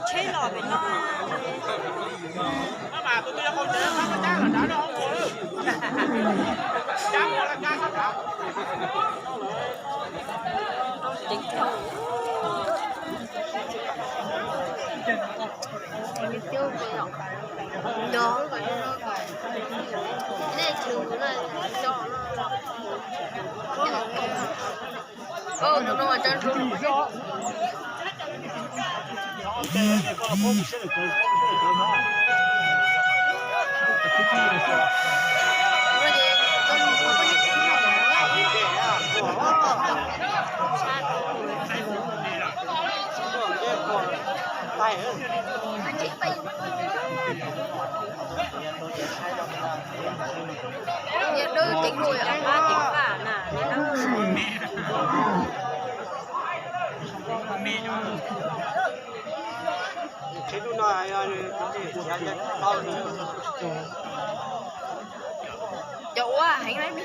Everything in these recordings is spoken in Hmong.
Tsheb los pem no. Cov ua heev na me.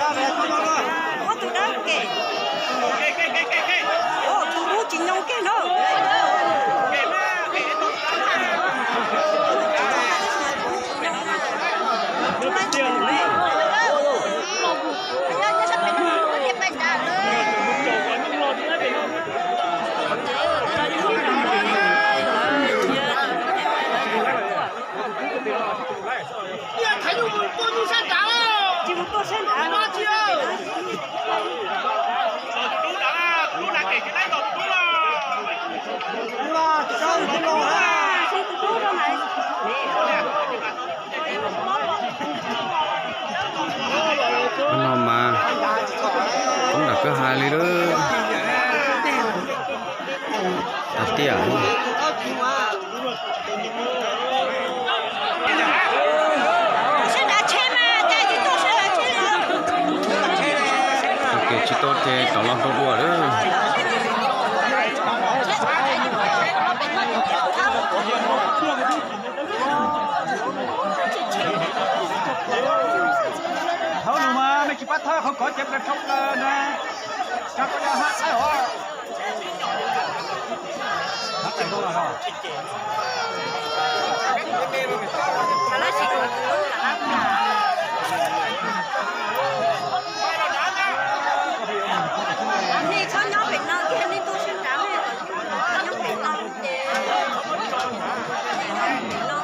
Ua tus dawb ke, ua tus lub tsis nyoo ke no. Tsis mus tuaj sab nrad. No mas, ub, nram kwj ha li lawm. Tiag. Tus twg tsis tau ces rov los nrog dua lawm. Hauv lus mas mej tsis pab thawb qhov kov cev plaws rau plaws na. Koj yog hab qaib os. Nej txhob nyob pem no kiag, nej tuaj sab nrad, nyob pem no ces, pem no.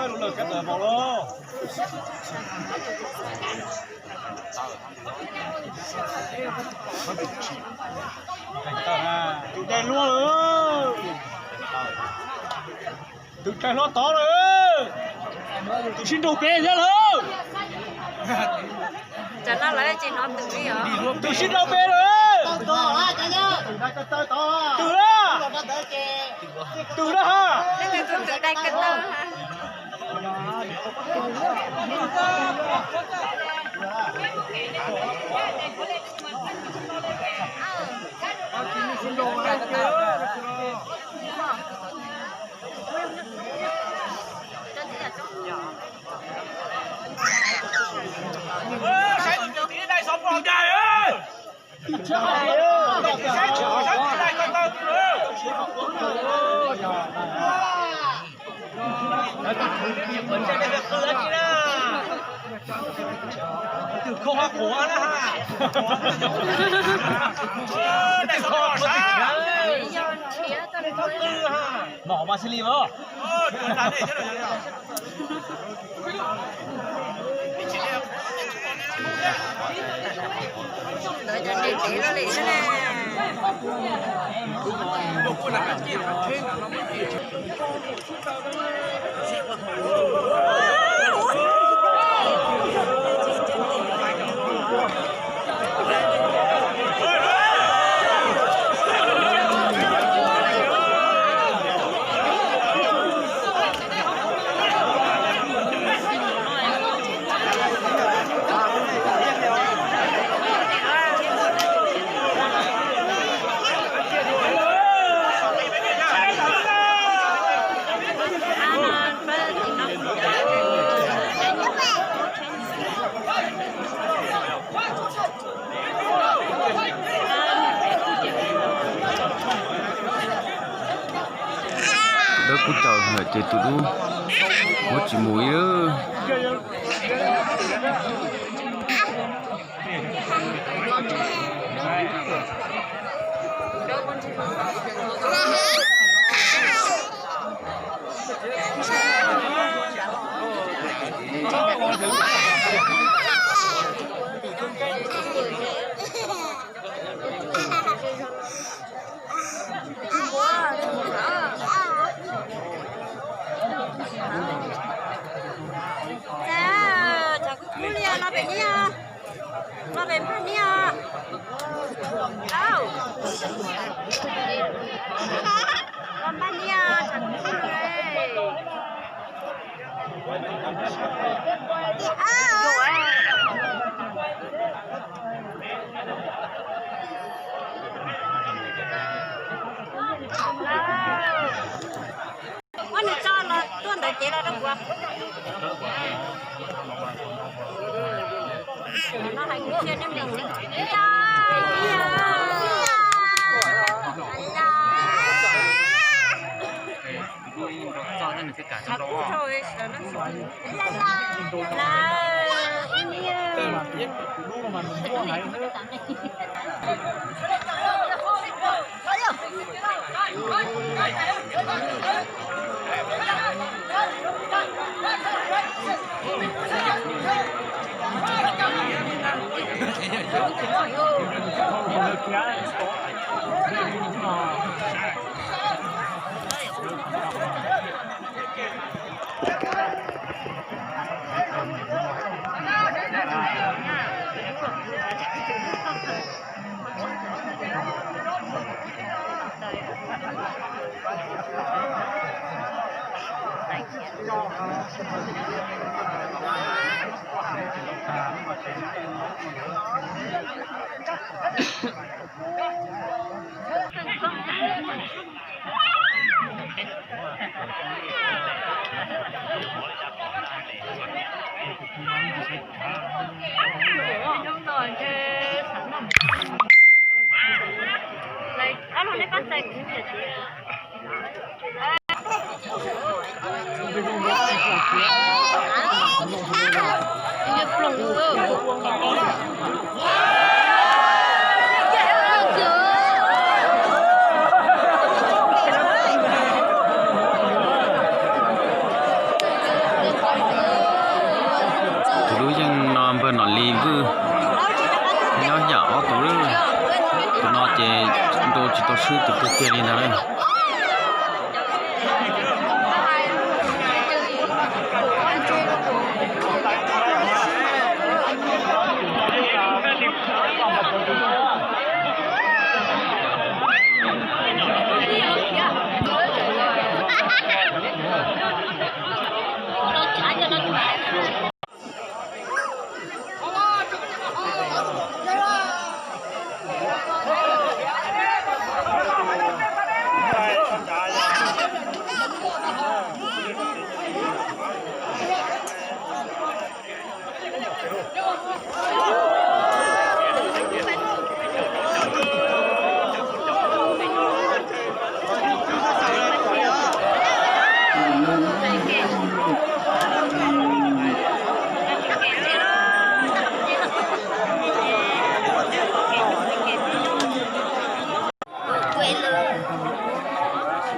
Lub lawg kab tawm npaum los. Tus dai hluab lawm. Tus dai hluab tod lawm. Tus sib nrug peb thiab lawm. Cov no lawv tsis hnov twm li os. Tus sib nrug peb lawm. Twm na. Twm na ha. Tus twm dai kawg tawg ha. Saib tus twm tim dai xov pog dai. Mom mas xws li mas. Dawb kub taws lawm ces tus dub muab tsis mus li. Cov kub kub li os, los pem niam, los pem npag niam os. Au, los npag niam, cov kub kub li. Ua nws tso los tuaj ntawd ces los rau kuv. No hais kuv thiaj nej mloog li. Tus lub yeej no npawg Nom Lis Vwj nyob yam ob tug lawm. Tus no ces nrau tsis tau swb tus twg kiag li ntag lawm.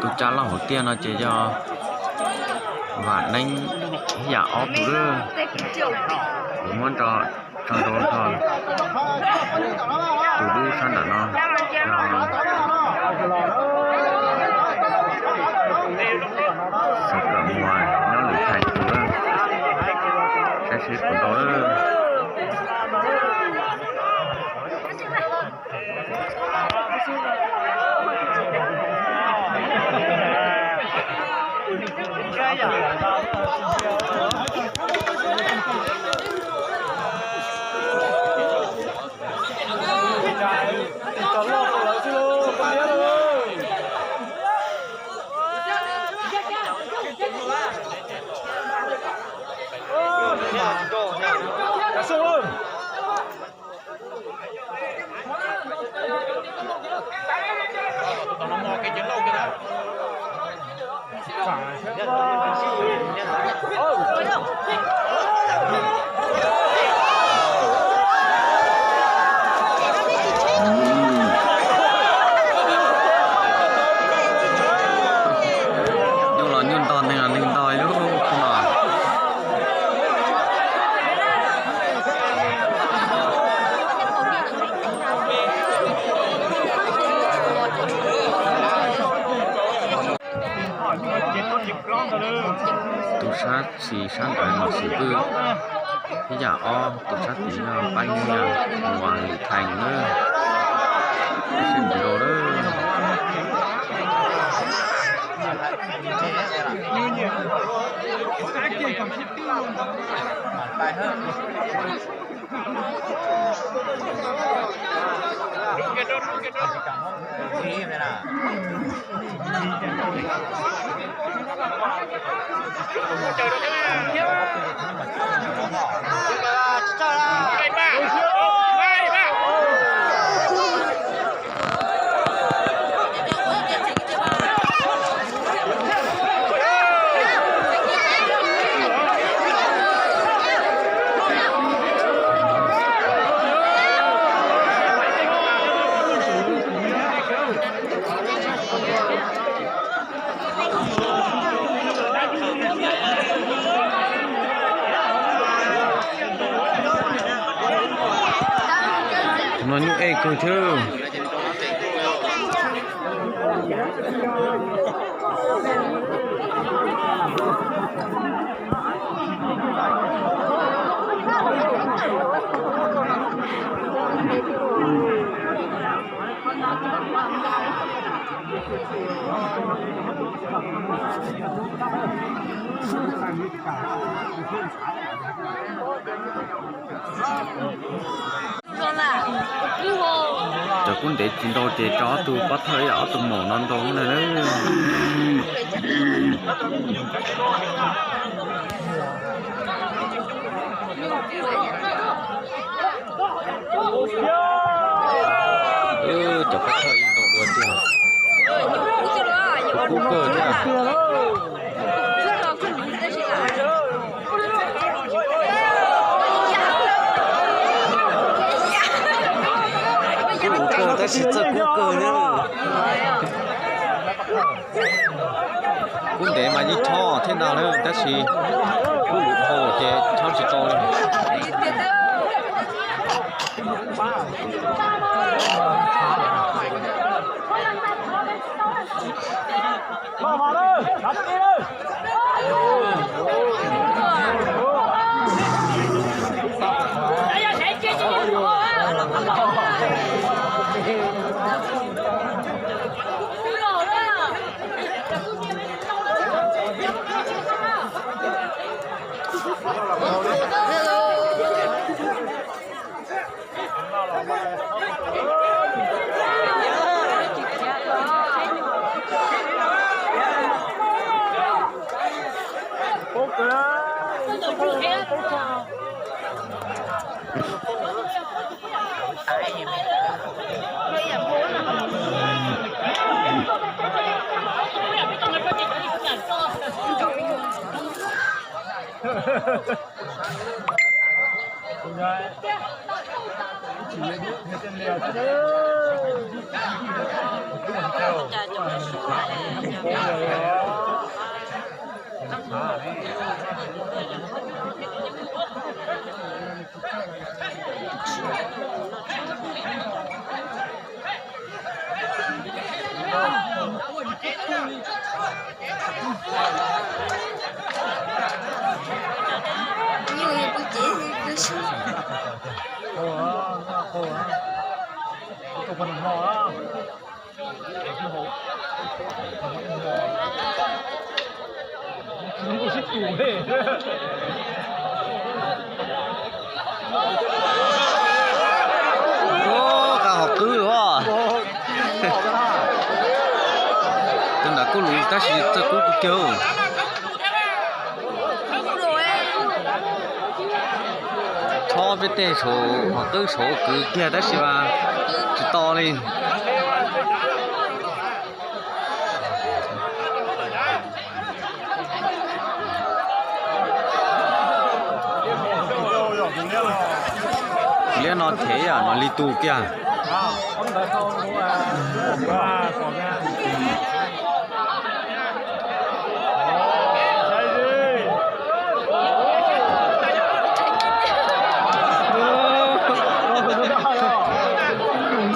Tus tsa loj hauv tiaj no ces yog Vam Neeb yam ob tug lawm. Kuv muab tso rau nrad. Tus dub sab nram no yog Xov Kam Muas nyob Lwm Thais tus lawm. Saib seb puas nrau lawm. Nyuj los nyuj ntog, neeg los neeg ntog ib lub no. Tus sab xis sab ntawd Nom Xis Vwj ib yam ob, tus sab tid yog Paj Nyuj Muas Lwm Thais na. Sib nrau lawm. Nyuj ej kawg thiab. Cov kub ntev tsis ntau ces rau ob tug pov thawj ib yam ob tug maum no ntau na. Cov pov thawj ntau dua tiag. Kub kawg thiab. Kub kawg tab sis txawj kub kawg thiab. Kub ntev mas yeej chob thiab ntag na, tab sis kub lwm dhau ces chob tsis tau li. Ua, qab hom qwb os. Tus nram kuj luv tab sis txawj kub kawg. Chob peb tej saum hom qwb saum kwv kiag tab sis mas tsis tau li. Liab no them yam no li tus kiag.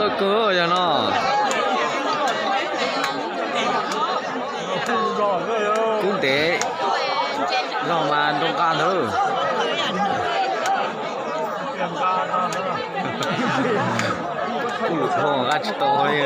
Txawj kawg yog no. Kub ntev zog mas nroo nqa ntawd. Kuj lwm dhau nqa tsis tau li.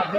Ua,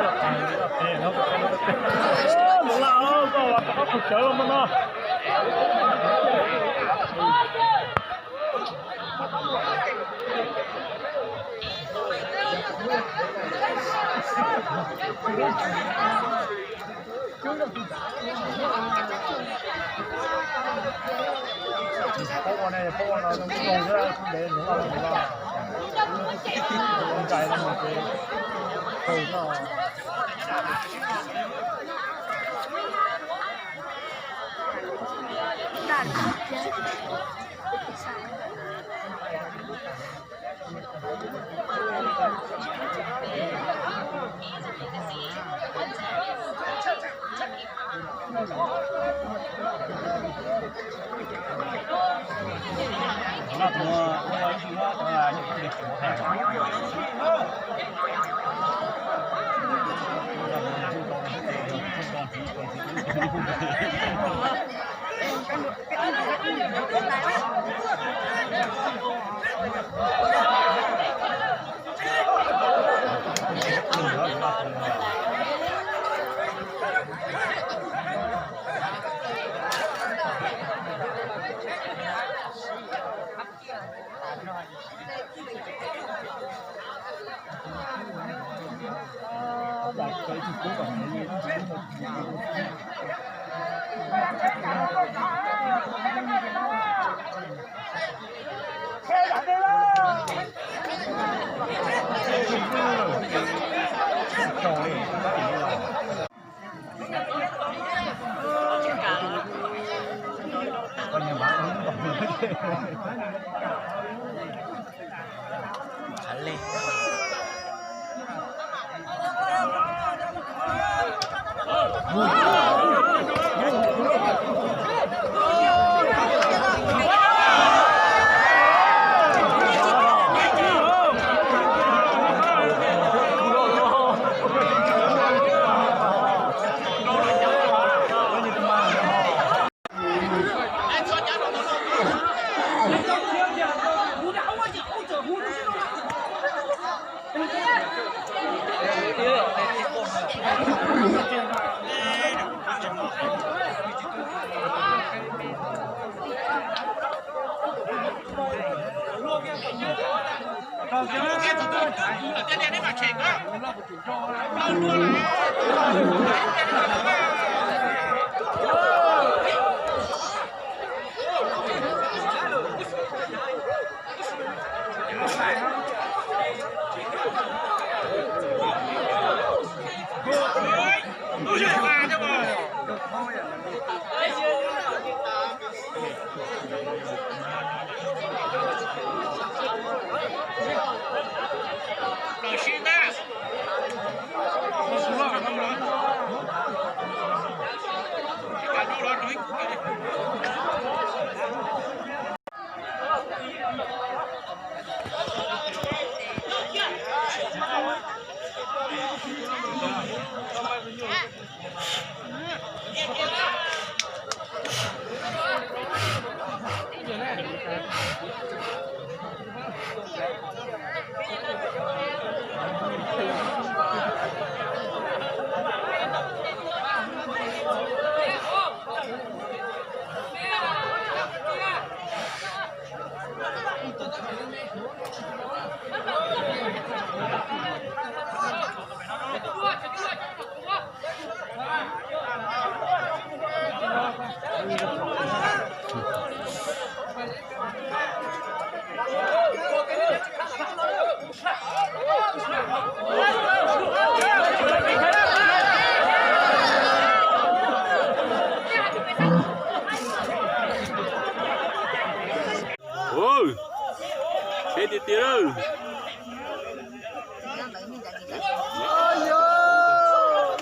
siab tiag tiag lawm.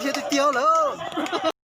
Siab tiag tiag lawm.